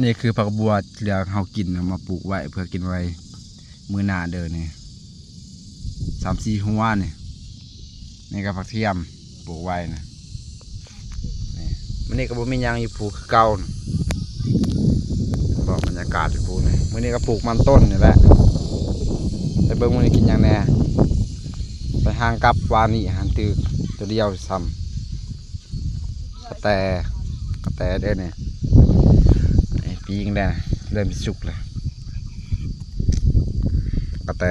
ນີ້ຄືຜັກບົວທີ່ເຮົາກິນ ເອົາມາປູກໄວ້ເພື່ອກິນໄວ້ມື້ໜ້າເດີນີ້ ສາມສີ່ຫົວນີ້. ນີ້ກໍຜັກທຽມປູກໄວ້ນະ. ນີ້ມື້ນີ້ກໍບໍ່ມີຫຍັງຢູ່ພູຄືເກົ່ານະ. ບອກບັນຍາກາດຢູ່ພູນີ້ ມື້ນີ້ກໍປູກມັນຕົ້ນນີ້ແຫຼະ. ໄປເບິ່ງມື້ນີ້ກິນຫຍັງແດ່. ໄປຫາງກັບວານນີ້ຫັ້ນຖືກຕົວດຽວຊ້ຳ. ກະແຕ ກະແຕເດີນີ້. ນີ້ປີ້ງແລ້ວ ເລີ່ມຊິສຸກແລ້ວ. ກະແຕ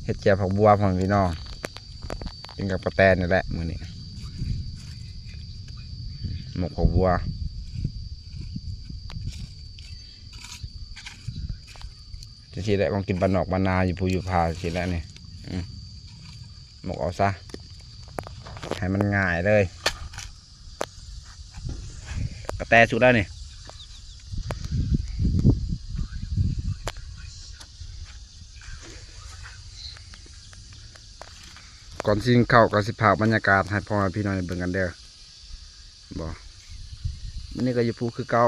ເຮັດແຈ່ວຜັກບົວ ພໍ່ແມ່ພີ່ນ້ອງ ກິນກັບກະແຕນີ້ແຫຼະມື້ນີ້. ໝົກຜັກບົວ ຈັ່ງຊີ້ແຫຼະ ຂອງກິນບ້ານນອກບ້ານນາ ຢູ່ພູຢູ່ຜາ ຈັ່ງຊີ້ແຫຼະນີ້. ອືມ ໝົກເອົາຊະ ໃຫ້ມັນງ່າຍເລີຍ. ກະແຕສຸກແລ້ວນີ້. ກ່ອນຊິກິນເຂົ້າກໍຊິພາກບັນຍາກາດໃຫ້ພໍ່ແມ່ພີ່ນ້ອງໄດ້ເບິ່ງກັນເດີ. ບໍ່ ມື້ນີ້ກໍຢູ່ພູຄືເກົ່າ.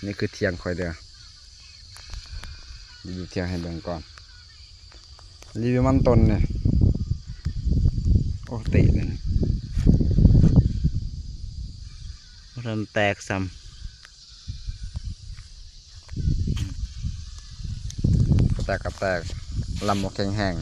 ນີ້ຄືຖຽງຂ້ອຍເດີ ຢູ່ຖຽງໃຫ້ເບິ່ງກ່ອນ. ລີວິວມັນຕົ້ນນີ້ ໂອ້ ເຕະນີ້ ບໍ່ທັນແຕກຊ້ຳ. ກະແຕກ ກະແຕກ ລຳບໍ່ແຂງແຮງ.